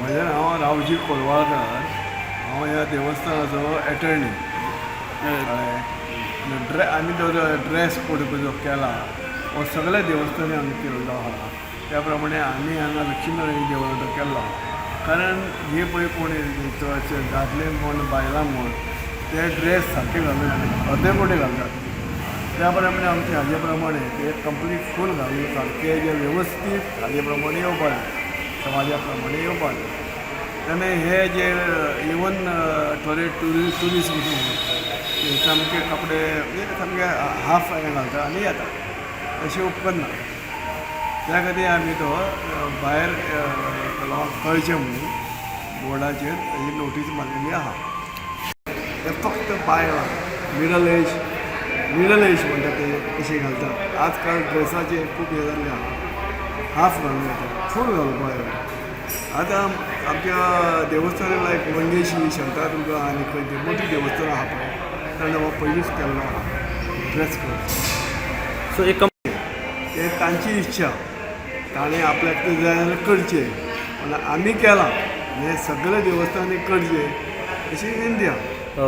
म्हजें नांव रावजी कोलवाळकर. हांव ह्या देवस्थानाचो एटर्नी. कळ्ळें? आमी जो ड्रेस कोड जो केला हो सगळ्या देवस्थानांनी आमी केल्लो आहा. त्या प्रमाणे आमी हांगा लक्ष्मीनारायण देवळांत तो केल्लो आहा. कारण हे पळय कोण चडशे दादले म्हण, बायलां म्हण, ते ड्रेस सारके घालून अर्दे कोटे घालतात. त्या प्रमाणे आमचे हाजे प्रमाणे ते कंप्लीट फूल घालून सारके जे वेवस्थीत हाजे प्रमाणे येवपा जाय, समाजा प्रमाणे येवपा जाय. तेन्ना हे जे इवन थोडे ट्युरिस्ट ते सामके कपडे म्हणजे सामके हाफ हे घालता आनी येता. तशें उपकरना. त्या खातीर आमी तो भायर लोकांक कळचें म्हणून बोर्डाचेर ताजी नोटीस मारलेली आहा. ते फक्त बायलां मिडल एज म्हणटा ते तशें घालतात. आजकाल ड्रेसाचे खूब हें जाल्लें आहा, हाफ घालून येता. फूल घालपाक जाय. आतां आमच्या देवस्थानां लायक मंगेशी, शांतादुर्गा आनी खंय ती मोठी देवस्थानां आहा पळय, तेन्ना हो पयलींच केल्लो आहा ड्रेस कोड. सो एक ते तांची इच्छा, ताणें आपल्याक तें जाय जाल्यार करचें, पूण आमी केलां हें सगळ्या देवस्थानांनी करचें अशी विनंती आहा.